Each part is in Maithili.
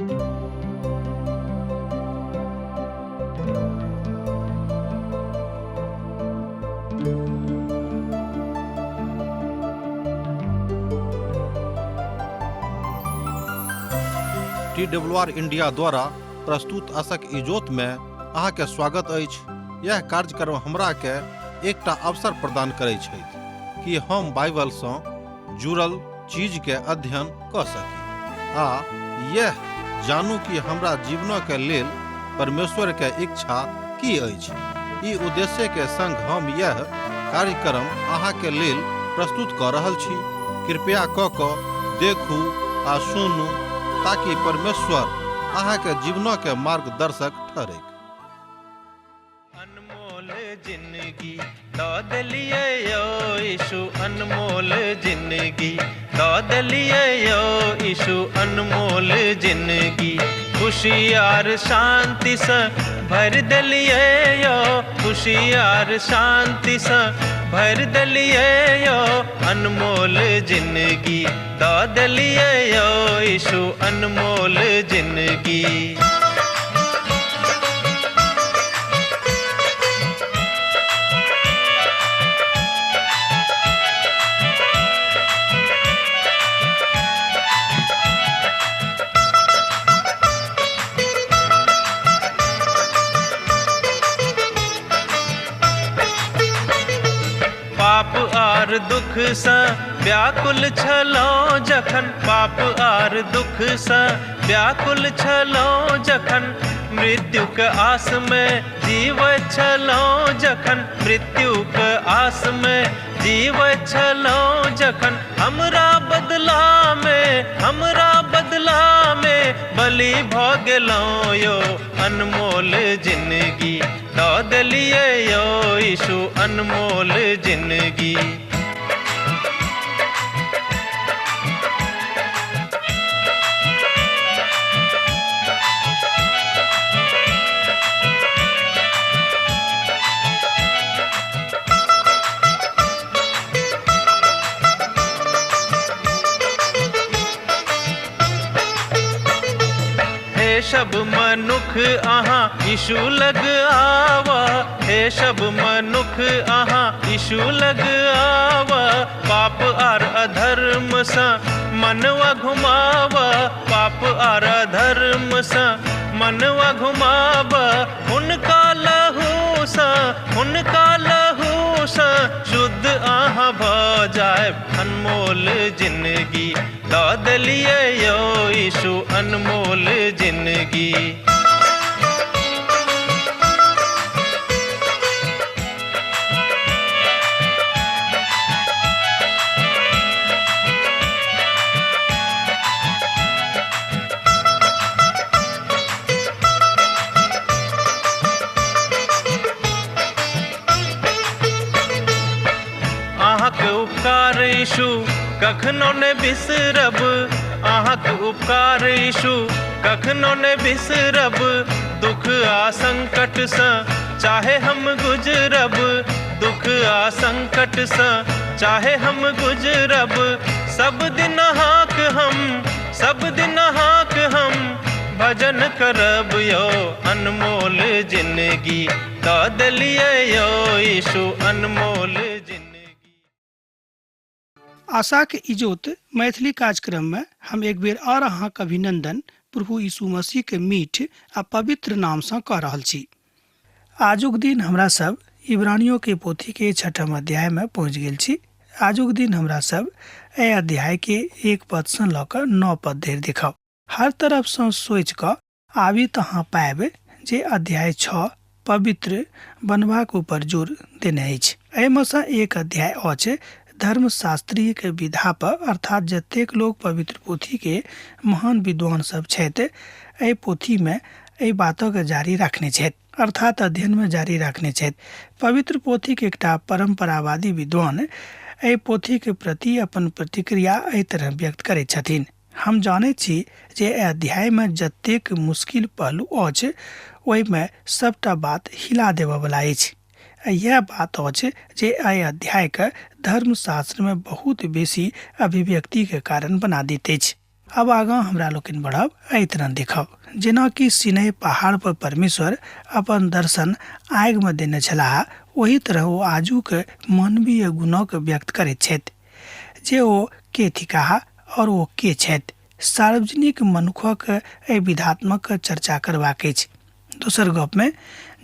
टी डब्ल्यू आर इंडिया द्वारा प्रस्तुत असक इजोत में अहाँके स्वागत अछि। यह कार्यक्रम हमरा के एकटा अवसर प्रदान करै छथि कि हम बाइबल सँ जुड़ल चीज के अध्ययन कऽ सकी आ यह जानू कि हमरा जीवनक के लेल परमेश्वर के इच्छा की अछि। ई उद्देश्य के संग हम यह कार्यक्रम अहाँ के लेल प्रस्तुत कऽ रहल छी। कृपया कऽ कऽ देखू आ सुनू ताकि परमेश्वर अहाँ के जीवनक के मार्गदर्शक ठहरैक। अनमोल जिंदगी दऽ देलियै यौ यीशु, अनमोल जिंदगी दऽ देलियै यौ यीशु, अनमोल जिंदगी खुशी आर शांतिसँ भरि देलियै यौ, खुशी आर शांतिसँ भरि देलियै यौ, अनमोल जिंदगी दऽ देलियै यौ यीशु, अनमोल जिंदगी। पाप आर दुखसँ व्याकुल छलहुँ जखन, पाप आर दुखसँ व्याकुल छलहुँ जखन, मृत्युक आसमे जीवैत छलहुँ जखन, मृत्युक आसमे जीवैत छलहुँ जखन, हमरा बदलामे, हमरा बदलामे बलि भऽ गेलहुँ यौ, अनमोल जिंदगी दऽ देलियै यौ यीशु, अनमोल जिंदगी। हे सब मनुख अहाँ यीशु लग आवा, हे सब मनुख अहाँ यीशु लग आवा, पाप आर अधर्मसँ मनवा घुमावा, पाप आर अधर्मसँ मनवा घुमावा, हुनका लहूसँ, हुनका लहूसँ शुद्ध अहाँ भऽ जायब, अनमोल जिंदगी दऽ देलियै यौ यीशु, अनमोल जिंदगी। अहाँके उपकार यीशु कखनो ने बिसरब, अहाँके उपकार यीशु कखनो ने बिसरब, दुख आ संकटसँ चाहे हम गुजरब, दुख आ संकटसँ चाहे हम गुजरब, सब दिन अहाँक हम, सब दिन अहाँक हम भजन करब यौ, अनमोल जिंदगी दऽ देलियै यौ यीशु, अनमोल जिंदगी। आशाक इजोत मैथिली कार्यक्रम में हम एक बेर और अहाँक अभिनंदन प्रभु यीशु मसीह के मीठ आ पवित्र नाम सँ कऽ रहल छी। आजुक दिन हमरा सब इब्रानियों के पोथी के छठम अध्याय में पहुँच गेल छी। आजुक दिन हमरा सब एहि अध्याय के 1 पद सँ लऽ कऽ 9 पद धरि देखब। हर तरफ सँ सोचि कऽ आबी तऽ अहाँ पायब जे अध्याय 6 पवित्र बनबाक ऊपर जोर देने अछि। एहिमे सँ एक अध्याय अछि धर्मशास्त्रीय के विधा पर, अर्थात जतेक लोग पवित्र पोथी के महान विद्वान सब छथि एहि पोथी में एहि बातक जारी रखने छथि, अर्थात अध्ययन में जारी रखने छथि। पवित्र पोथी के एकटा परंपरावादी विद्वान एहि पोथी के प्रति अपन प्रतिक्रिया एहि तरह व्यक्त करैत छथिन। हम जानैत छी जे एहि अध्याय में जतेक मुश्किल पहलू अछि ओहिमे सबटा बात हिला देबऽवला अछि। इएह बात अछि जे एहि अध्यायके धर्मशास्त्रमे बहुत बेसी अभिव्यक्तिके कारण बना दैत अछि। आब आगाँ हमरा लोकनि बढ़ब, एहि तरह देखब जेनाकि सिनै पहाड़ पर परमेश्वर अपन दर्शन आगिमे देने छलाह, ओही तरह ओ आजुक मानवीय गुणक व्यक्त करैत छथि जे ओ के थिकाह और ओ के छथि। सार्वजनिक मनुखक एहि विधात्मक चर्चा करबाक अछि। दोसर गपमे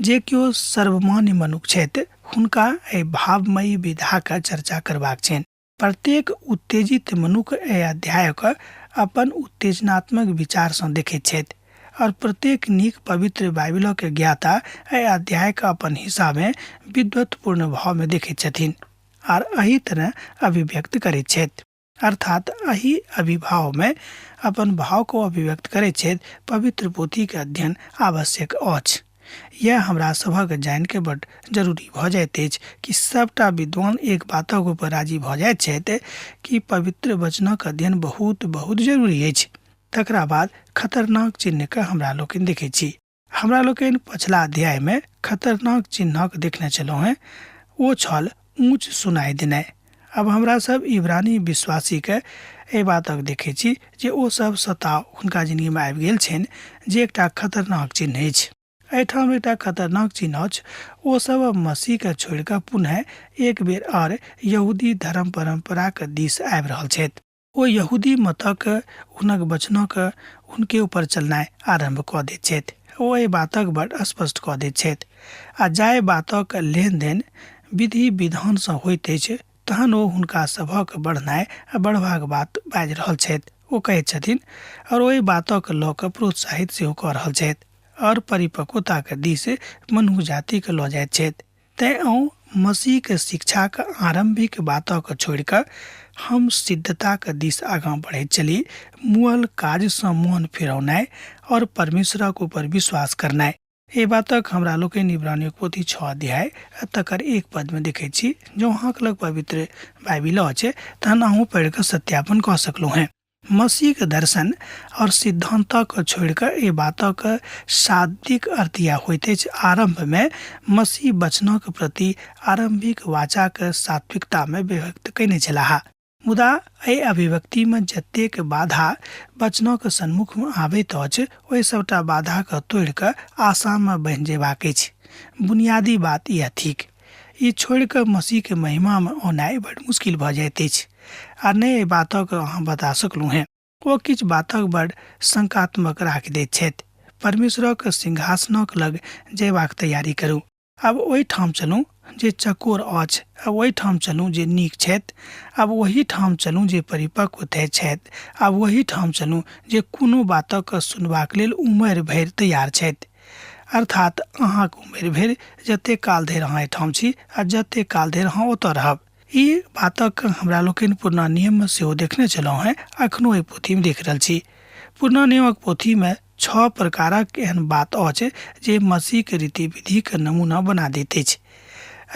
जे केओ सर्वमान्य मनुख छथि हुनका एहि भावमयी विधाक चर्चा करबाक छनि। प्रत्येक उत्तेजित मनुख एहि अध्यायक अपन उत्तेजनात्मक विचारसँ देखैत छथि और प्रत्येक नीक पवित्र बाइबिलक ज्ञाता एहि अध्यायक अपन हिसाबे विद्वत्पूर्ण भावमे देखैत छथिन आर एहि तरह अभिव्यक्त करैत छथि। अर्थात एहि अभिभावमे अपन भाव को अभिव्यक्त करैत छथि। पवित्र पोथीके अध्ययन आवश्यक अछि। यैह हमरा सभक जानिके बड्ड जरूरी भऽ जाइत अछि कि सभटा विद्वान एक बातक ऊपर राजी भऽ जाइत छथि कि पवित्र वचनक अध्ययन बहुत बहुत जरूरी अछि। तकरा बाद खतरनाक चिन्हके हमरा लोकनि देखैत छी। हमरा लोकनि पछिला अध्यायमे खतरनाक चिन्हक देखने छलहुँ हेँ, ओ छल ऊँच सुनाइ देनाइ। आब हमरा सब इब्रानी विश्वासीके एहि बातक देखैत छी जे ओ सब सताव हुनका जिनगीमे आबि गेल छनि जे एकटा खतरनाक चिन्ह अछि। एहिठाम एकटा खतरनाक चिन्ह अछि। ओ सब अब मसीहके छोड़ि कऽ पुनः एक बेर आर यहूदी धर्म परम्पराक दिस आबि रहल छथि। ओ यहूदी मतक हुनक वचनक हुनके ऊपर चलनाइ आरम्भ कऽ दैत छथि। ओ एहि बातक बड स्पष्ट कऽ दैत छथि आ जाहि बातक लेनदेन विधि विधानसँ होइत अछि तहन ओ हुनका सभक बढ़नाइ आ बढ़बाक बात बाजि रहल छथि। ओ कहैत छथिन और ओहि बातक लऽ कऽ प्रोत्साहित सेहो कऽ रहल छथि और परिपक्वताक दिस मनुख जातिके लऽ जाइत छथि। तेँ अहूँ मसीहक शिक्षाक आरम्भिक बातक छोड़ि कऽ हम सिद्धताक दिस आगाँ बढ़ैत चली, मुअल काजसँ मोन फिरौनाइ और परमेश्वरक ऊपर विश्वास करनाइ। एहि बातक हमरा लोकनि इब्रानियोक पोथी 6 अध्याय आ तकर 1 पदमे देखैत छी। जँ अहाँक लग पवित्र बाइबिल अछि तहन अहूँ पढ़ि कऽ सत्यापन कऽ सकलहुँ हेँ। मसीहक दर्शन और सिद्धान्तक छोड़ि कऽ एहि बातक शाब्दिक अर्थ इएह होइत अछि, आरम्भमे मसीह वचनक प्रति आरम्भिक वाचाक सात्विकतामे विभक्त कयने छलाह। मुदा एहि अभिव्यक्तिमे जतेक बाधा वचनक सन्मुखमे आबैत अछि, ओहि सभटा बाधाकेँ तोड़ि कऽ आशामे बन्हि जयबाक अछि। बुनियादी बात इएह थिक। ई छोड़ि कऽ मसीहके महिमामे औनाइ बड्ड मुश्किल भऽ जाइत अछि आ ने एहि बातक अहाँ बता सकलहुँ हेँ। ओ किछु बातक बड्ड शंकात्मक राखि दैत छथि। परमेश्वरक सिंहासनक लग जयबाक तैयारी करू। आब ओहि ठाम चलू जे चकोर अछि। आब ओहि ठाम चलू जे नीक छथि। आब ओहि ठाम चलू जे परिपक्व छथि। आब ओहि ठाम चलू जे कोनो बातक सुनबाक लेल उमरि भरि तैयार छथि। अर्थात अहाँक उमरि भरि जतेक काल धरि अहाँ एहिठाम छी आ जतेक काल धरि अहाँ ओतऽ रहब। ई बातक हमरा लोकनि पुरना नियममे सेहो देखने छलहुँ हेँ, अखनो एहि पोथीमे देख रहल छी। पुरना नियमक पोथीमे 6 प्रकारक एहन बात अछि जे मसीहके रीति विधिके नमूना बना दैत अछि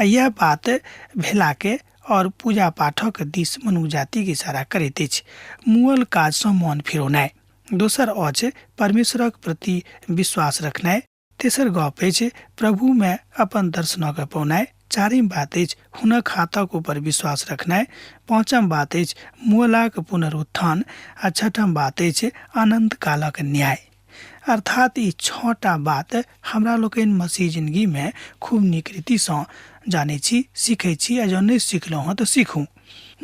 आ इएह बात भेलाके और पूजा पाठक दिस मनुख जातिके इशारा करैत अछि। मुअल काजसँ मन फिरौनाइ। दोसर अछि परमेश्वरक प्रति विश्वास रखनाइ। तेसर गप अछि प्रभुमे अपन दर्शनक पौनाइ। चारिम बात अछि हुनक हाथक ऊपर विश्वास रखनाइ। पाँचम बात अछि मुअलाक पुनरुत्थान आ छठम बात अछि अनंत कालक न्याय। अर्थात ई 6टा बात हमरा लोकनि मसीह जिनगीमे खूब नीक रीतिसँ जानै छी, सीखै छी आ जँ नहि सिखलहुँ हँ तऽ सीखू।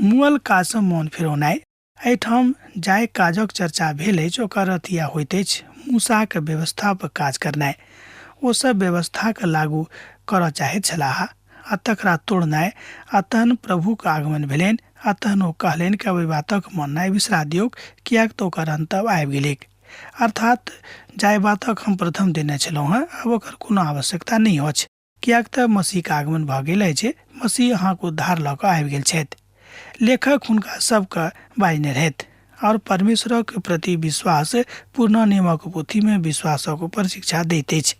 मुअल काजसँ मोन फिरौनाइ। एहिठाम जाहि काजक चर्चा भेल अछि ओकर अर्थ इएह होइत अछि मूसाक व्यवस्था पर काज करनाइ। ओ सब व्यवस्थाके लागू करऽ चाहैत छलाह आ तकरा तोड़नाइ आ तहन प्रभुक आगमन भेलनि आ तहन ओ कहलनि कि आब एहि बातक माननाइ बिसरा दियौक किएक तऽ ओकर अंत आब आबि गेलैक। अर्थात जाहि बातक हम प्रथम देने छलहुँ हेँ आब ओकर कोनो आवश्यकता नहि अछि। किएक तऽ मसीहक आगमन भऽ गेल अछि, मसीह अहाँक उद्धार लऽ कऽ आबि गेल छथि। लेखक हुनका सबके बाजने रहथि और परमेश्वरक प्रति विश्वास पुरना नियमक पोथीमे विश्वासक ऊपर शिक्षा दैत अछि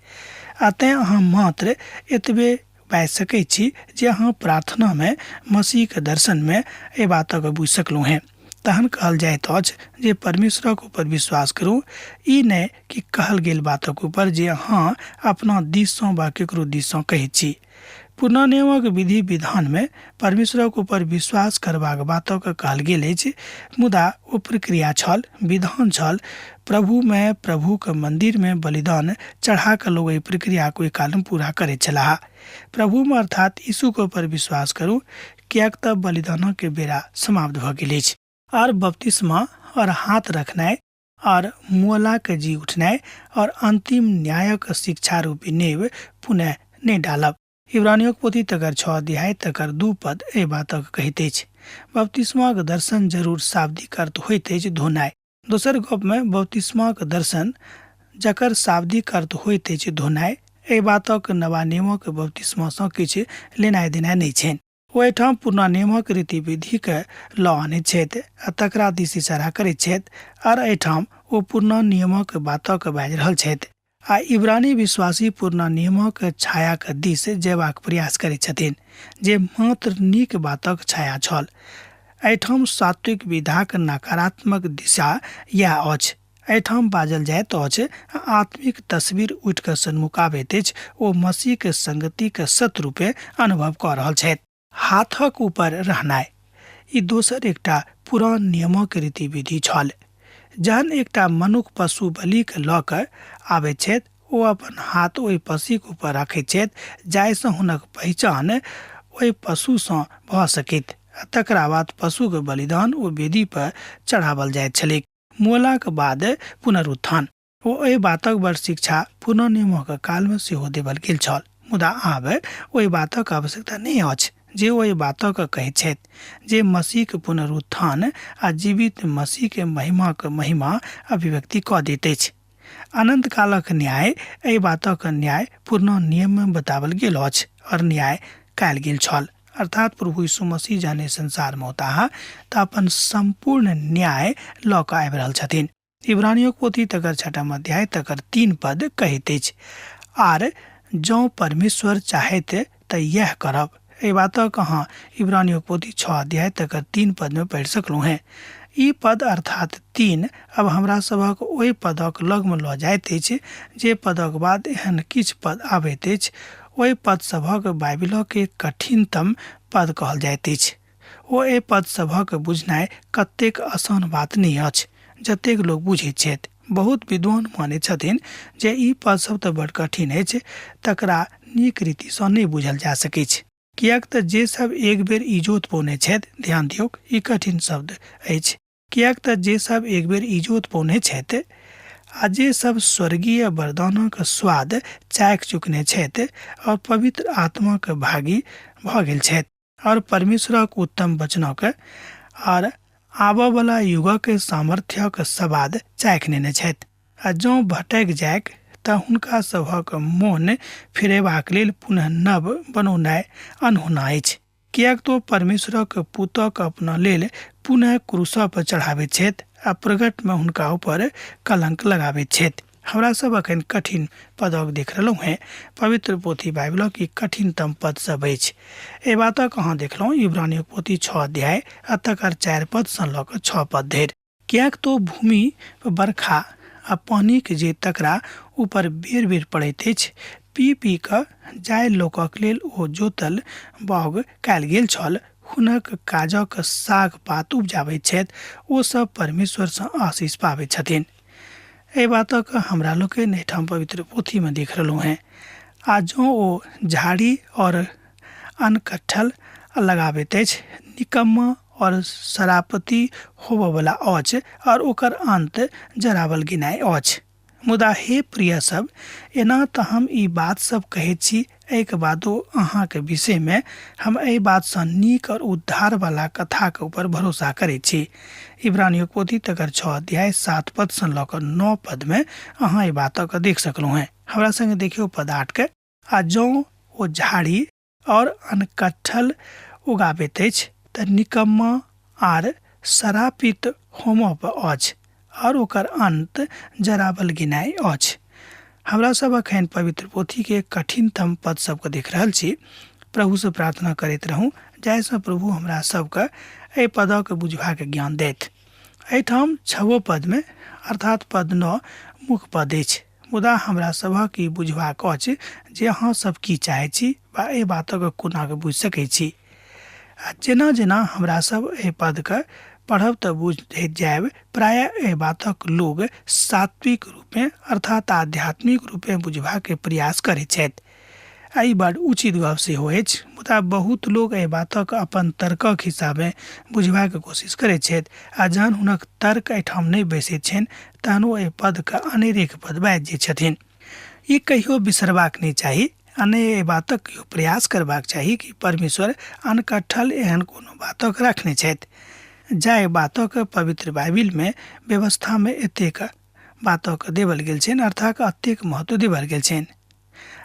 आ तेँ अहाँ मात्र एतबे बाजि सकैत छी जे अहाँ प्रार्थनामे मसीहक दर्शनमे एहि बातक बुझि सकलहुँ हेँ। तहन कहल जाइत अछि जे परमेश्वरक ऊपर विश्वास करू, ई नहि कि कहल गेल बातक ऊपर जे अहाँ अपना दिससँ वा केकरो दिससँ कहैत छी। पुरना नियमक विधि विधानमे परमेश्वरक ऊपर विश्वास करबाक बातक कहल गेल अछि, मुदा ओ प्रक्रिया छल, विधान छल। प्रभुमे प्रभुक मन्दिरमे बलिदान चढ़ा कऽ लोक एहि प्रक्रियाके ओहि कालमे पूरा करैत छलाह। प्रभुमे अर्थात यीशुके ऊपर विश्वास करू, किएक तऽ बलिदानक बेरा समाप्त भऽ गेल अछि। आओर बपतिस्मा आओर हाथ रखनाइ आओर मुअलाके जी उठनाइ आओर अन्तिम न्यायक शिक्षा रूपी नेव पुनः नहि डालब। इब्रानियोक पोथी तकर 6 अध्याय तकर 2 पद एहि बातक कहैत अछि। बपतिस्माक दर्शन जरूर शाब्दिक अर्थ होइत अछि धोनाइ। दोसर गपमे बपतिस्माक दर्शन जकर शाब्दिक अर्थ होइत अछि धोनाइ, एहि बातक नवा नियमक बपतिस्मासँ किछु लेनाइ देनाइ नहि छनि। ओ एहिठाम पुरना नियमक रीति विधिके लऽ आनैत छथि आ तकरा दिस इशारा करैत छथि, आर एहिठाम ओ पुरना नियमक बातक बाजि रहल छथि आ इब्रानी विश्वासी पुरना नियमक छायाक दिस जयबाक प्रयास करैत छथिन जे मात्र नीक बातक छाया छल। एहिठाम सात्विक विधाक नकारात्मक दिशा इएह अछि। एहिठाम बाजल जाइत अछि आ आत्मिक तस्वीर उठि कऽ सन्मुख आबैत अछि। ओ मसीहके संगतिके सत रूपे अनुभव कऽ रहल छथि। हाथक ऊपर रहनाइ ई दोसर एकटा पुरान नियमक रीति विधि छल। जहन एकटा मनुख पशु बलिके लऽ कऽ आबैत छथि, ओ अपन हाथ ओहि पशुक ऊपर रखैत छथि जाहिसँ हुनक पहिचान ओहि पशुसँ भऽ सकैत, आ तकरा बाद पशुक बलिदान ओ वेदी पर चढ़ावल जाइत छलैक। मुअलाक बाद पुनरुत्थान। ओ एहि बातक बड़ शिक्षा पुनः नियमक कालमे सेहो देबल गेल छल, मुदा आब ओहि बातक आवश्यकता नहि अछि जे ओहि बातक कहैत छथि जे मसीहक पुनरुत्थान आ जीवित मसीहके महिमाक महिमा अभिव्यक्ति कऽ दैत अछि। अनंत कालक न्याय, एहि बातक न्याय पुरना नियममे बताओल गेल अछि आओर न्याय कयल गेल छल। अर्थात प्रभु यीशु मसीह जहन संसारमे औताह तऽ अपन सम्पूर्ण न्याय लऽ कऽ आबि रहल छथिन। इब्रानियोक पोथी तकर छठम अध्याय तकर 3 पद कहैत अछि, आर जँ परमेश्वर चाहैत तऽ इएह करब। एहि बातक अहाँ इब्रानियोक पोथी 6 अध्याय तकर 3 पदमे पढ़ि सकलहुँ हेँ। ई पद अर्थात 3 अब हमरा सभक ओहि पदक लगमे लऽ जाइत अछि जे पदक बाद एहन किछु पद आबैत अछि। ओहि पद सभक बाइबिलके कठिनतम पद कहल जाइत अछि। ओ एहि पद सभक बुझनाइ कतेक आसान बात नहि अछि जतेक लोक बुझैत छथि। बहुत विद्वान मानैत छथिन जे ई पद सब तऽ बड़ कठिन अछि, तकरा नीक रीतिसँ नहि बुझल जा सकैछ। किएक तऽ जे सब एक बेर इजोत पौने छथि, ध्यान दियौक ई कठिन शब्द अछि, किएक तऽ जे सब एक बेर इजोत पौने छथि आ जे सब स्वर्गीय वरदानक स्वाद चाखि चुकने छथि और पवित्र आत्माक भागी भऽ गेल छथि और परमेश्वरक उत्तम वचनक आर आबऽवला युगक सामर्थ्यक सवाद चाखि नेने छथि, आ जँ भटकि जाइक तऽ हुनका सभक मोन फिरेबाक लेल पुनः नव बनौनाइ अनहोना अछि, किएक तऽ ओ परमेश्वरक पुतक अपना लेल पुनः क्रूसपर चढ़ाबैत छथि आ प्रगटमे हुनका ऊपर कलंक लगाबैत छथि। हमरा सब अखन कठिन पदक देख रहलहुँ हेँ। पवित्र पोथी बाइबलक ई कठिनतम पद सब अछि। एहि बातक अहाँ देखलहुँ इब्रानियोक पोथी 6 अध्याय आ तकर 4 पदसँ लऽ कऽ 6 पद धरि। किएक तो भूमि पर बरखा आ पानिक जे तकरा ऊपर बेर बेर पड़ैत अछि, पी पी कऽ जाहि लोकक लेल ओ जोतल बाउग कयल गेल छल, हुनक काजक साग पात उपजाबैत छथि, ओ सब परमेश्वरसँ आशीष पाबैत छथिन। एहि बातक हमरा लोकनि एहिठाम पवित्र पोथीमे देख रहलहुँ हेँ। आ जँ ओ झाड़ी और अनकट्ठल लगाबैत अछि, निकम्मा और शरापति होबऽवला अछि और ओकर अन्त जरावल गेनाइ अछि। मुदा हे प्रिय सब, एना तऽ हम ई बात सब कहैत छी, एहिके बादो अहाँके विषयमे हम एहि बातसँ नीक और उद्धारवला कथाके ऊपर भरोसा करैत छी। इब्रानियोक पोथी तकर 6 अध्याय 7 पदसँ लऽ कऽ 9 पदमे अहाँ एहि बातके देख सकलहुँ हेँ। हमरा सङ्गे देखियौ पद 8के, आ जँ ओ झाड़ी और अनकट्ठल उगाबैत अछि तऽ निकम्मा आर शरापित होमऽ पर अछि और ओकर अन्त जरावल गेनाइ अछि। हमरा सब अखन पवित्र पोथीके कठिनतम पद सबके देख रहल छी। प्रभुसँ प्रार्थना करैत रहूँ जाहिसँ प्रभु हमरा सबके एहि पदक बुझबाक ज्ञान देत। एहिठाम 6 पदमे अर्थात पद 9 मुख्य पद अछि। मुदा हमरा सभक ई बुझबाक अछि जे अहाँ सब की चाहैत छी वा एहि बातक कोना कऽ बुझि सकैत छी। आ जेना जेना हमरा सब एहि पदके पढ़ब तऽ बुझैत जायब, प्रायः एहि बातक लोग सात्विक रूपेँ अर्थात आध्यात्मिक रूपेँ बुझबाक प्रयास करैत छथि। आ ई बड उचित गप सेहो अछि, मुदा बहुत लोक एहि बातक अपन तर्कक हिसाबेँ बुझबाक कोशिश करैत छथि आ जहन हुनक तर्क एहिठाम नहि बैसैत छनि तहन ओ एहि पदके अनेरेक पद बाजि जाइत छथिन। ई कहियो बिसरबाक नहि चाही आ ने एहि बातक कहियो प्रयास करबाक चाही कि परमेश्वर अनकट्ठल एहन कोनो बातक रखने छथि। जाहि बातक पवित्र बाइबिलमे व्यवस्थामे एतेक बातक देवल गेल छनि, अर्थात एतेक महत्व देवल गेल छनि।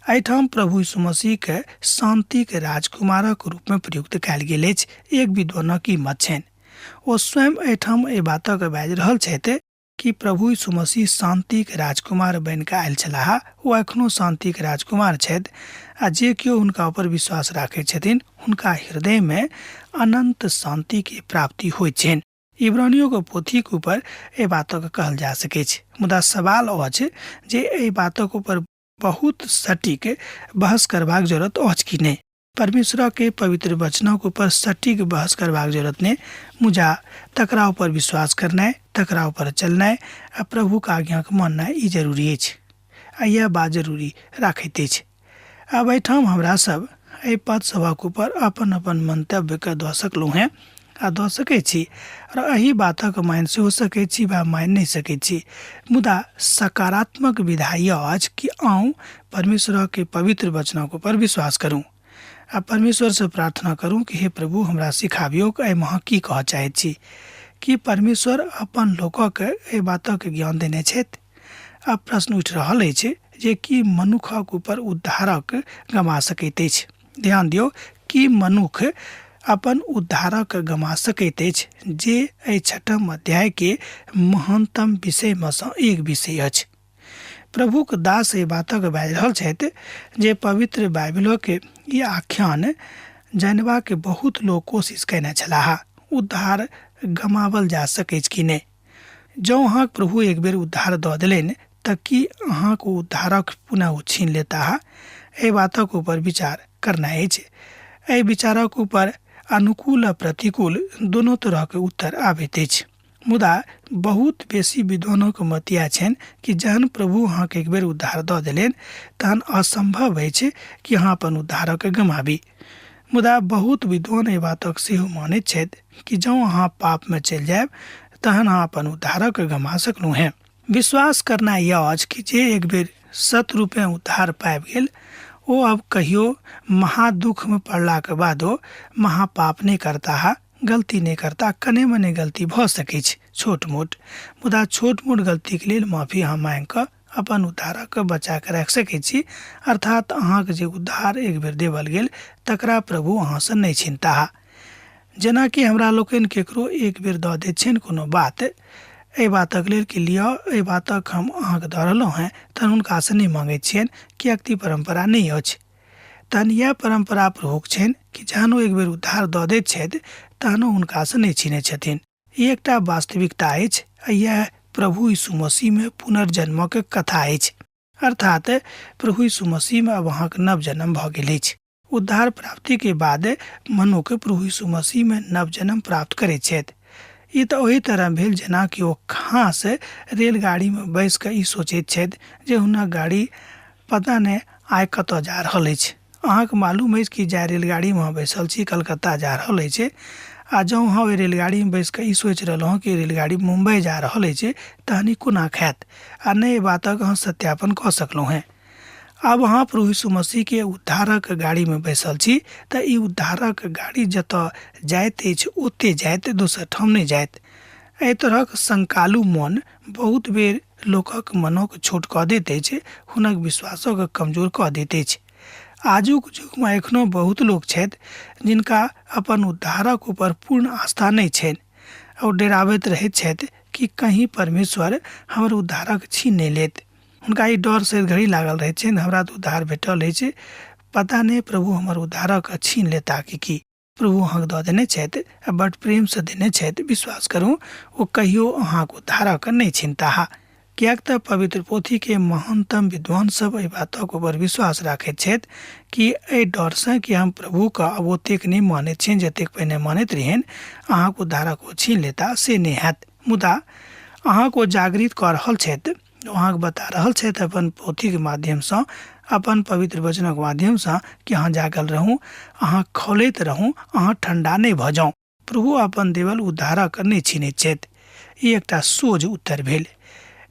एहिठाम प्रभु यीशु मसीहके शान्तिक राजकुमारक रूपमे प्रयुक्त कयल गेल अछि, एक विद्वानक ई मत छनि। ओ स्वयं एहिठाम एहि बातक बाजि रहल छथि कि प्रभु यीशु मसीह शान्तिक राजकुमार बनि कऽ आयल छलाह, ओ एखनो शान्तिक राजकुमार छथि आ जे केओ हुनका ऊपर विश्वास राखैत छथिन हुनका हृदयमे अनन्त शान्तिके प्राप्ति होइत छनि। इब्रानियोके पोथीके ऊपर एहि बातक कहल जा सकैछ, मुदा सवाल अछि जे एहि बातक ऊपर बहुत सटीक बहस करबाक जरूरत अछि कि नहि। परमेश्वरके पवित्र वचनक ऊपर सटीक बहस करबाक जरूरत नहि, मुदा तकरा ऊपर विश्वास करनाइ, तकरा ऊपर चलनाइ आ प्रभुक आज्ञाके माननाइ ई जरूरी अछि आ इएह बात जरूरी राखैत अछि। आब एहिठाम हमरा सब एहि पद सभक ऊपर अपन अपन मंतव्यके दऽ सकलहुँ हेँ आ दऽ सकै छी आओर एहि बातक मानि सेहो सकै छी वा मानि नहि सकै छी, मुदा सकारात्मक विधा यह अछि कि अहूँ परमेश्वरके पवित्र वचनक ऊपर विश्वास करू आ परमेश्वरसँ प्रार्थना करू कि हे प्रभु हमरा सिखाबियौक एहिमे अहाँ की कहऽ चाहैत छी। की परमेश्वर अपन लोकक एहि बातक ज्ञान देने छथि? आब प्रश्न उठि रहल अछि जे की मनुखक ऊपर उद्धारक गमा सकैत अछि? ध्यान दियौ, की मनुख अपन उद्धारक गमा सकैत अछि, जे एहि छठम अध्याय के महानतम विषयमे सँ एक विषय अछि। प्रभुक दास एहि बातक बाजि रहल छथि जे पवित्र बाइबिलक ई आख्यान जानबाक बहुत लोक कोशिश कयने छलाह, उद्धार गमावल जा सकैछ कि नहि। जँ अहाँक प्रभु एक बेर उद्धार दऽ देलनि तऽ की अहाँक ओ उद्धारक पुनः ओ छीन लेताह? एहि बातक ऊपर विचार करनाइ अछि। एहि विचारक ऊपर अनुकूल आ प्रतिकूल दुनू तरहक उत्तर आबैत अछि। मुदा बहुत बेसी विद्वानक मत इएह छनि कि जहन प्रभु अहाँके एक बेर उद्धार दऽ देलनि तहन असम्भव अछि कि अहाँ अपन उद्धारक गमाबी। मुदा बहुत विद्वान एहि बातक सेहो मानैत छथि कि जँ अहाँ पापमे चलि जायब तहन अहाँ अपन उद्धारक गमा सकलहुँ हेँ। विश्वास करना यह अछि कि जे एक बेर सत रूपेँ उद्धार पाबि गेल ओ अब कहियो महादुखमे पड़लाक बादो महापाप नहि करताह, गलती नहि करताह। कने मने गलती भऽ सकैछ छोट मोट, मुदा छोट मोट गलतीके लेल माफी अहाँ मांगि कऽ अपन उद्धारक बचा कऽ राखि सकै छी, अर्थात अहाँक जे उद्धार एक बेर देवल गेल तकरा प्रभु अहाँसँ नहि छिनताह। जेनाकि हमरा लोकनि केकरो एक बेर दऽ दैत छियनि कोनो बात, एहि बातक लेल कि लिअ एहि बातक हम अहाँके दऽ रहलहुँ हेँ, तहन हुनकासँ नहि माँगैत छियनि, किएक तऽ ई परम्परा नहि अछि। तहन इएह परम्परा प्रभुक छनि कि जहन ओ एक बेर उद्धार दऽ दैत छथि तहन ओ हुनकासँ नहि छीनै छथिन। ई एकटा वास्तविकता अछि आ इएह प्रभु यीशु मसीहमे पुनर्जन्मक कथा अछि। अर्थात प्रभु यीशु मसीहमे अब अहाँक नव जन्म भऽ गेल अछि। उद्धार प्राप्तिके बाद मनुख प्रभु यीशु मसीहमे नव जन्म प्राप्त करैत छथि। ई तऽ ओहि तरह भेल जेना कि ओ खास रेलगाड़ीमे बैस कऽ ई सोचैत छथि जे हुनक गाड़ी पता नहि आइ कतऽ जा रहल अछि। अहाँके मालूम अछि कि जाहि रेलगाड़ीमे अहाँ बैसल छी कलकत्ता जा रहल अछि आ जँ अहाँ ओहि रेलगाड़ीमे बैस कऽ ई सोचि रहलहुँ कि रेलगाड़ी मुम्बई जा रहल अछि तहन ई कोना खायत आ नहि एहि बातक अहाँ सत्यापन कऽ सकलहुँ हेँ। आब अहाँ प्रभु यीशु मसीहके उद्धारक गाड़ीमे बैसल छी तऽ ई उद्धारक गाड़ी जतऽ जाइत अछि ओतहि जायत, दोसर ठाम नहि जायत। एहि तरहक शंकालु मन बहुत बेर लोकक मनोक छोट कऽ दैत अछि, हुनक विश्वासोके कमजोर कऽ दैत अछि। आजुक युगमे एखनो बहुत लोक छथि जिनका अपन उद्धारक ऊपर पूर्ण आस्था नहि छनि आओर डेराबैत रहैत छथि कि कहीं परमेश्वर हमर उद्धारक छीन नहि लेत। हुनका ई डर से घड़ी लागल रहैत छनि, हमरा तऽ उद्धार भेटल अछि, पता नहि प्रभु हमर उद्धारक छीन लेता कि की। प्रभु अहाँके दऽ देने छथि आ बड प्रेमसँ देने छथि, विश्वास करू ओ कहियो अहाँके उद्धारक नहि छिनताह। किएक तऽ पवित्र पोथीके महानतम विद्वान सब एहि बातक ऊपर विश्वास राखैत छथि कि एहि डरसँ कि हम प्रभुके आब ओतेक नहि मानैत छियनि जतेक पहिने मानैत रहियनि, अहाँके उद्धारक ओ छीन लेता, से नहि हैत। मुदा अहाँके ओ जागृत कऽ रहल छथि, अहाँके बता रहल छथि अपन पोथीके माध्यमसँ, अपन पवित्र वचनक माध्यमसँ कि अहाँ जागल रहू, अहाँ खौलैत रहू, अहाँ ठण्डा नहि भऽ जाउ। प्रभु अपन देवल उद्धारक नहि छीनैत छथि। ई एकटा सोझ उत्तर भेल।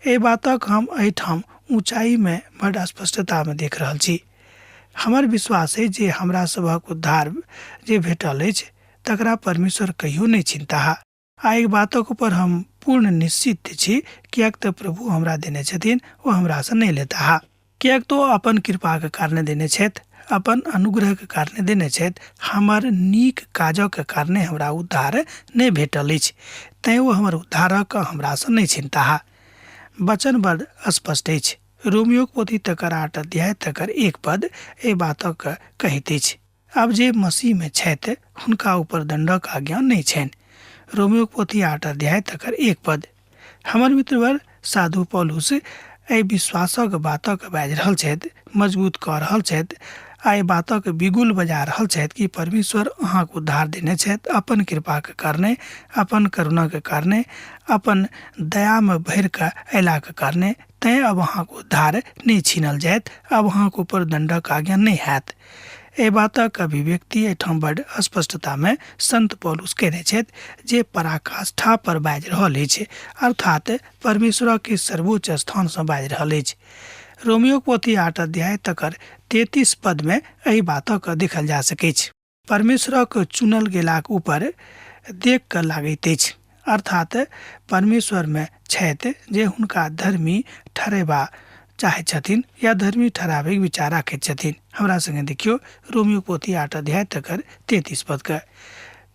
एहि बातक हम एहिठाम ऊँचाइमे बड्ड स्पष्टतामे देख रहल छी। हमर विश्वास अछि जे हमरा सभक उद्धार जे भेटल अछि तकरा परमेश्वर कहियो नहि छिनताह। आ एहि बातक ऊपर हम पूर्ण निश्चित छी, किएक तऽ प्रभु हमरा देने छथिन, ओ हमरासँ नहि लेताह। किएक तऽ ओ अपन कृपाक कारणे देने छथि, अपन अनुग्रहक कारणे देने छथि, हमर नीक काजक कारणे हमरा उद्धार नहि भेटल अछि, तैँ ओ हमर उद्धारक हमरासँ नहि छिनताह। वचन बड़ स्पष्ट अछि। रोमियोक पोथी तकर 8 अध्याय तकर 1 पद एहि बातक कहैत अछि। आब जे मसीहमे छथि हुनका ऊपर दण्डक आज्ञा नहि छनि। रोमियोक पोथी 8 अध्याय तकर 1 पद। हमर मित्रवर साधु पौलुस एहि विश्वासक बातक बाजि रहल छथि, मजबूत कऽ रहल छथि आ एहि बातक बिगुल बजा रहल छथि कि परमेश्वर अहाँके उद्धार देने छथि अपन कृपाक कारणे, अपन करुणाक कारणे, अपन दयामे भरि कऽ अयलाक कारणे। तैँ अब अहाँके उद्धार नहि छीनल जायत, अब अहाँके ऊपर दण्डक आज्ञा नहि हैत। एहि बातक अभिव्यक्ति एहिठाम बड स्पष्टतामे संत पौलुस कयने छथि जे पराकाष्ठा पर बाजि रहल अछि, अर्थात परमेश्वरक सर्वोच्च स्थानसँ बाजि रहल अछि। रोमियोक पोथी 8 अध्याय तकर 33 पदमे एहि बातक देखल जा सकैछ। परमेश्वरक चुनल गेलाक ऊपर देख कऽ लागैत अछि, अर्थात परमेश्वरमे छथि जे हुनका धर्मी ठहरेबा चाहैत छथिन या धर्मी ठहराबैके विचार राखैत छथिन। हमरा सङ्गे देखियौ रोमियो पोथी 8 अध्याय तकर 33 पदके।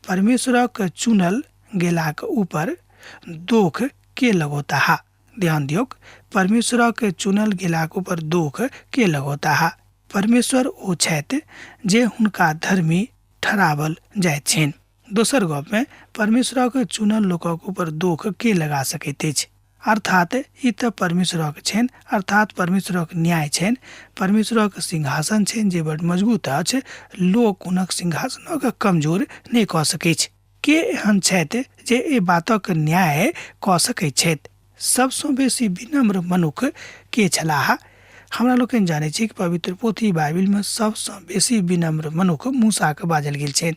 परमेश्वरक चुनल गेलाक ऊपर दोख के लगौताह? ध्यान दियौक, परमेश्वरक चुनल गेलाक ऊपर दोख के लगौताह? परमेश्वर ओ छथि जे हुनका धर्मी ठहरावल जाइत छनि। दोसर गपमे परमेश्वरक चुनल लोकक ऊपर दोख के लगा सकैत अछि? अर्थात ई तऽ परमेश्वरक छनि, अर्थात परमेश्वरक न्याय छनि, परमेश्वरक सिंहासन छनि जे बड मजबूत अछि, लोक हुनक सिंहासनक कमजोर नहि कऽ सकैछ। के एहन छथि जे एहि बातक न्याय कऽ सकैत छथि? सबसँ बेसी विनम्र मनुख के छलाह? हमरा लोकनि जानैत छी कि पवित्र पोथी बाइबिलमे सबसँ बेसी विनम्र मनुख मूसाके बाजल गेल छनि।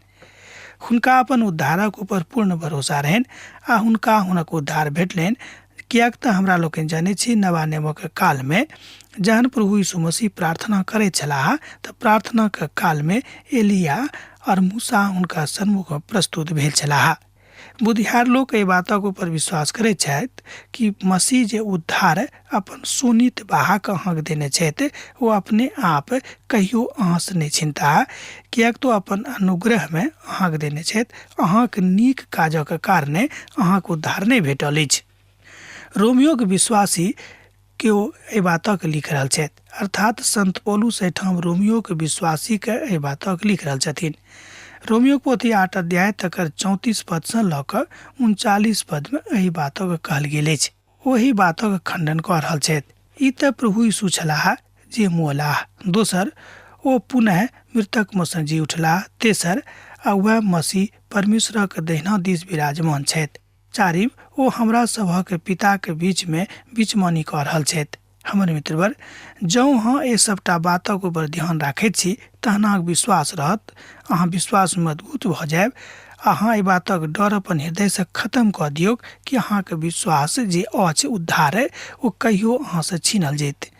हुनका अपन उद्धारक ऊपर पूर्ण भरोसा रहनि आ हुनका हुनक उद्धार भेटलनि, किएक तऽ हमरा लोकनि जानैत छी नवा नियमक कालमे जहन प्रभु यीशु मसीह प्रार्थना करैत छलाह तऽ प्रार्थनाक कालमे एलिया आओर मूसा हुनका सन्मुख प्रस्तुत भेल छलाह। बुधियार लोक एहि बातक ऊपर विश्वास करैत छथि कि मसीह जे उद्धार अपन शोणित बहाक अहाँके देने छथि ओ अपने आप कहियो अहाँसँ नहि छिनताह, किएक तऽ अपन अनुग्रहमे अहाँके देने छथि, अहाँके नीक काजक कारणे अहाँके उद्धार नहि भेटल अछि। रोमियोके विश्वासी केओ एहि बातक लिख रहल छथि, अर्थात संत पौलुस एहिठाम रोमियोके विश्वासीके एहि बातक लिख रहल छथिन। रोमियोक पोथी 8 अध्याय तकर 34 पदसँ लऽ कऽ 39 पदमे एहि बातक कहल गेल अछि। ओहि बातक खंडन कऽ रहल छथि। ई तऽ प्रभु यीशु छलाह जे मुअलाह, दोसर ओ पुनः मृतकमे सँ जी उठलाह, तेसर आ वएह मसीह परमेश्वरक दहिना दिस विराजमान छथि, चारिम ओ हमरा सभक पिताक बीचमे बीचमानी कऽ रहल छथि। हमर मित्रवर, जँ अहाँ एहि सभटा बातक ऊपर ध्यान राखैत छी तहन अहाँक विश्वास रहत, अहाँ विश्वासमे मजबूत भऽ जायब। अहाँ एहि बातक डर अपन हृदयसँ खत्म कऽ दियौक कि अहाँक विश्वास जे अछि उद्धार ओ कहियो अहाँसँ छीनल जेत।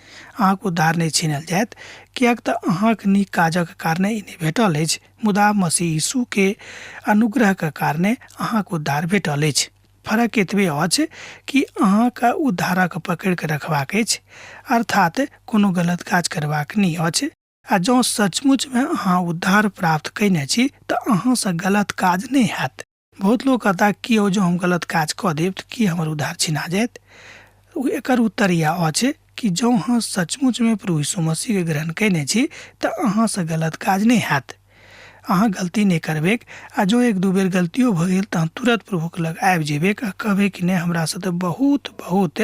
अहाँक उद्धार नहि छीनल जायत, किएक तऽ अहाँक नीक काजक कारणे ई नहि भेटल अछि, मुदा मसीह यीशुके अनुग्रहक कारणे अहाँक उद्धार भेटल अछि। फरक एतबे अछि कि अहाँके उद्धारक पकड़ि कऽ रखबाक अछि, अर्थात कोनो गलत काज करबाक नहि अछि। आ जँ सचमुचमे अहाँ उद्धार प्राप्त कयने छी तऽ अहाँसँ गलत काज नहि हैत। बहुत लोक कहता कि यौ जँ हम गलत काज कऽ देब तऽ की हमर उद्धार छिना जायत? एकर उत्तर इएह अछि कि जँ अहाँ सचमुचमे प्रभु यीशु मसीहके ग्रहण कयने छी तऽ अहाँसँ गलत काज नहि हैत। अहाँ गलती नहि करबैक आ जँ एक दू बेर गलतियो भऽ गेल तऽ अहाँ तुरत प्रभुके लग आबि जेबैक आ कहबै कि नहि, हमरासँ तऽ बहुत बहुत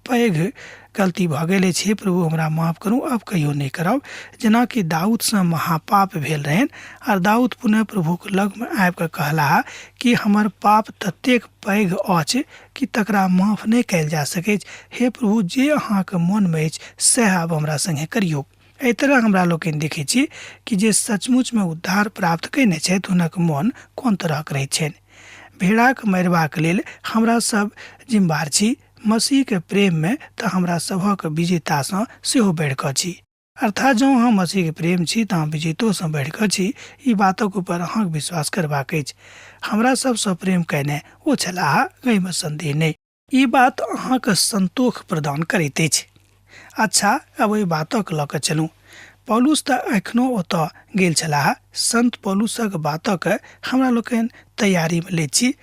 पैघ गलती भऽ गेल अछि। हे प्रभु, हमरा माफ करू, आब कहियो नहि करब। जेनाकि दाऊदसँ महापाप भेल रहनि आर दाऊद पुनः प्रभुक लगमे आबि कऽ कहलाह कि हमर पाप ततेक पैघ अछि कि तकरा माफ नहि कयल जा सकैछ। हे प्रभु, जे अहाँके मोनमे अछि सएह आब हमरा सङ्गे करियौ। एहि तरह हमरा लोकनि देखै छी कि जे सचमुचमे उद्धार प्राप्त कयने छथि हुनक मोन कोन तरहक रहैत छनि। भेड़ाक मरबाक लेल हमरा सब जिम्मेवार छी। मसीहके प्रेममे तऽ हमरा सभक विजेतासँ सेहो बढ़ि कऽ छी। अर्थात जँ अहाँ मसीहके प्रेम छी तऽ अहाँ विजेतोसँ बढ़ि कऽ छी। ई बातक ऊपर अहाँके विश्वास करबाक अछि। हमरा सबसँ प्रेम कयने ओ छलाह, एहिमे सन्देह नहि। ई बात अहाँके सन्तोष प्रदान करैत अछि। अच्छा, आब ओहि बातक लऽ कऽ चलू। पौलुस तऽ एखनो ओतऽ गेल छलाह। संत पौलुसक बातक हमरा लोकनि तैयारीमे लैत छी,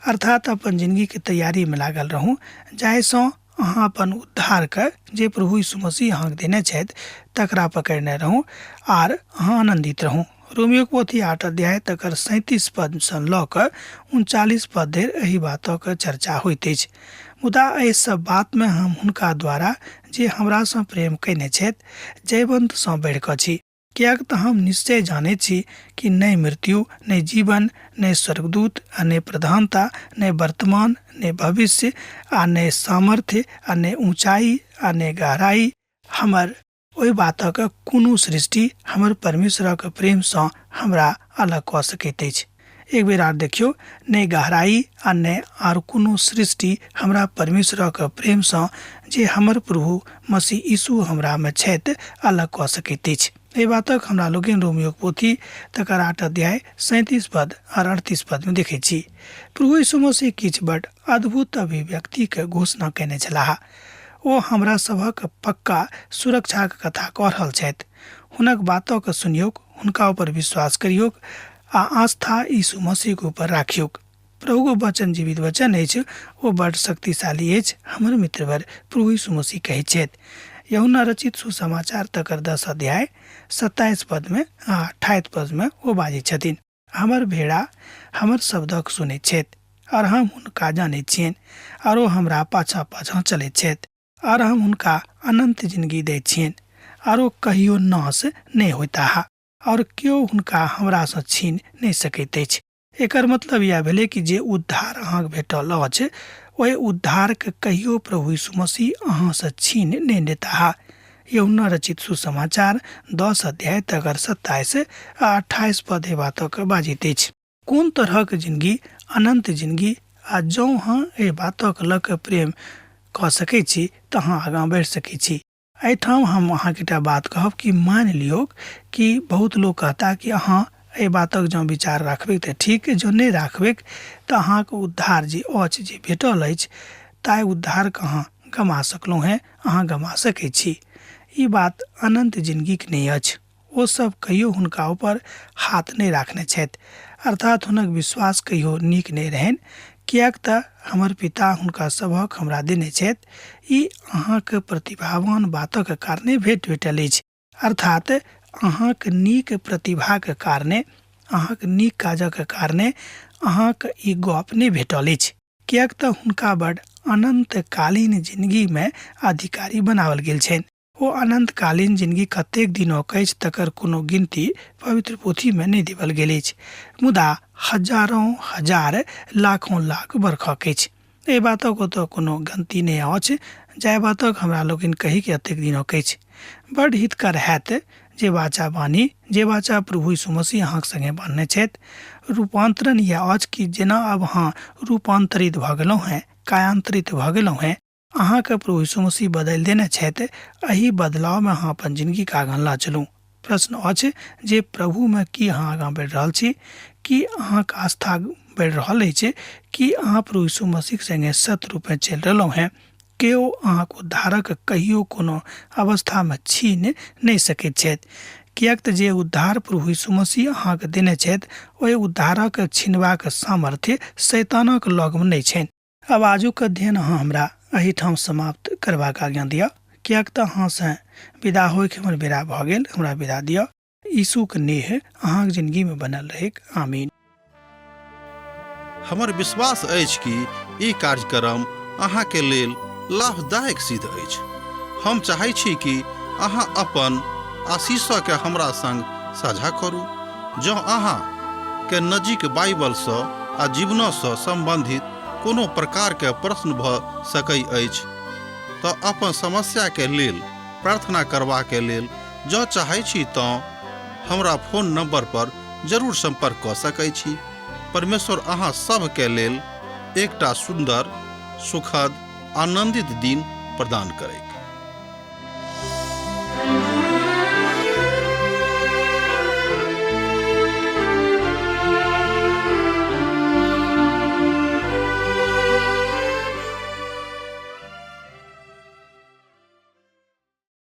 अर्थात अपन जिनगीके तैयारीमे लागल रहू, जाहिसँ अहाँ अपन उद्धारके जे प्रभु यीशु मसीह अहाँके देने छथि तकरा पकड़ने रहू आर अहाँ आनन्दित रहू। रोमियोक पोथी 8 अध्याय तकर 37 पदसँ लऽ कऽ 39 पद धरि एहि बातक चर्चा होइत अछि। मुदा एहि सब बातमे हम हुनका द्वारा जे हमरासँ प्रेम कयने छथि जयवन्तसँ बढ़ि कऽ छी। किएक तऽ हम निश्चय जानैत छी कि नहि मृत्यु, नहि जीवन, नहि स्वर्गदूत आ नहि प्रधानता, नहि वर्तमान, नहि भविष्य आ नहि सामर्थ्य आ नहि ऊँचाइ आ नहि गहराइ हमर ओहि बातक कोनो सृष्टि हमर परमेश्वरक प्रेमसँ हमरा अलग कऽ सकैत अछि। एक बेर आर देखियौ, नहि गहराइ आ नहि आर कोनो सृष्टि हमरा परमेश्वरक प्रेमसँ जे हमर प्रभु मसीह यीशु हमरामे छथि अलग कऽ सकैत अछि। एहि बातक हमरा लोकनि रोमियोक पोथी तकर 8 अध्याय 37 पद आर 38 पदमे देखैत छी। प्रभु यीशु मसीह किछु बड अद्भुत अभिव्यक्तिके घोषणा कयने छलाह। ओ हमरा सभक पक्का सुरक्षाक कथा कऽ रहल छथि। हुनक बातक सुनियौक, हुनका ऊपर विश्वास करियौक आ आस्था यीशु मसीहक ऊपर राखियौक। प्रभुक वचन जीवित वचन अछि, ओ बड शक्तिशाली अछि, हमर मित्रवर प्रभु यीशु मसीह कहैत छथि। यूहन्ना रचित सुसमाचार तकर 10 अध्याय 27 पदमे आ 28 पदमे ओ बाजै छथिन, हमर भेड़ा हमर शब्दक सुनैत छथि और हम हुनका जानैत छियनि और ओ हमरा पाछाँ पाछाँ चलैत छथि और हम हुनका अनंत जिंदगी दैत छियनि और ओ कहियो नाश नहि होताह और केओ हुनका हमरासँ छीन नहि सकैत अछि। एकर मतलब इएह भेलै कि जे उद्धार अहाँके भेटल अछि ओहि उद्धारके कहियो प्रभु यीशु मसीह अहाँसँ छीन नहि लेताह। यूहन्ना रचित सुसमाचार 10 अध्याय तकर 27 आ 28 पद एहि बातक बाजैत अछि। कोन तरहक जिनगी अनन्त जिनगी आ जँ अहाँ एहि बातक लऽ कऽ प्रेम कऽ सकैत छी तऽ अहाँ आगाँ बढ़ि सकैत छी। एहिठाम हम अहाँके एकटा बात कहब कि मानि लियौक कि बहुत लोक कहता कि अहाँ एहि बातक जँ विचार राखबै तऽ ठीक, जँ नहि राखबै तऽ अहाँके उद्धार जे अछि जे भेटल अछि ताहि उद्धारके अहाँ गमा सकलहुँ हेँ, अहाँ गमा सकै छी। ई बात अनन्त जिनगीक नहि अछि। ओ सब कहियो हुनका ऊपर हाथ नहि राखने छथि, अर्थात हुनक विश्वास कहियो नीक नहि रहनि, किएक तऽ हमर पिता हुनका सभक हमरा देने छथि। ई अहाँक प्रतिभावान बातक कारणे भेटल अछि, अर्थात अहाँक नीक प्रतिभाक कारणे, अहाँक नीक काजक कारणे अहाँक ई गप नहि भेटल अछि, किएक तऽ हुनका बड अनन्तकालीन जिनगीमे अधिकारी बनाओल गेल छनि। ओ अनन्तकालीन जिनगी कतेक दिनक अछि तकर कोनो गिनती पवित्र पोथीमे नहि देबल गेल अछि, मुदा हजारों हजार लाखों लाख बरखक अछि। एहि बातक ओतऽ कोनो गनती नहि अछि जाहि बातक हमरा लोकनि कही कि एतेक दिनक अछि। बड हितकर हैत जे वाचा बान्ही, जे वाचा प्रभु यीशु मसीह अहाँक संगे बान्हने छथि। रूपान्तरण इएह अछि कि जेना आब अहाँ रूपान्तरित भऽ गेलहुँ हेँ, कायांतरित भऽ गेलहुँ हेँ, अहाँके प्रभु यीशु मसीह बदलि देने छथि, एहि बदलावमे अहाँ अपन जिनगीके आगाँ लऽ चलू। प्रश्न अछि जे प्रभुमे की अहाँ आगाँ बढ़ि रहल छी? की अहाँके आस्था बढ़ि रहल अछि? की अहाँ प्रभु यीशु मसीहके सङ्गे सत्य रूपे चलि रहलहुँ हेँ? केओ अहाँके उद्धारक कहियो कोनो अवस्थामे छीन नहि सकैत छथि, किएक तऽ जे उद्धार प्रभु यीशु मसीह अहाँके देने छथि ओहि उद्धारक छीनबाक सामर्थ्य शैतानक लगमे नहि छनि। आब आजुक अध्ययन अहाँ हमरा एहिठाम समाप्त करबाक आज्ञा दिअ, किएक तऽ अहाँसँ विदा होइके हमर बेरा भऽ गेल। हमरा विदा दिअ। यीशुक नेह अहाँक जिनगीमे बनल रहैक। आमीन। हमर विश्वास अछि कि ई कार्यक्रम अहाँके लेल लाभदायक सिद्ध अछि। हम चाहै छी कि अहाँ अपन आशीषके हमरा संग साझा करू। जँ अहाँ के नजीक बाइबलसँ आ जीवनसँ सम्बन्धित कोनो प्रकारके प्रश्न भऽ सकै अछि तऽ अपन समस्याके लेल प्रार्थना करबाके लेल जँ चाहै छी तँ हमरा फोन नंबर पर जरूर संपर्क कऽ सकै छी। परमेश्वर अहाँ सभके लेल एकटा सुन्दर, सुखद, आनंदित दिन प्रदान करैत।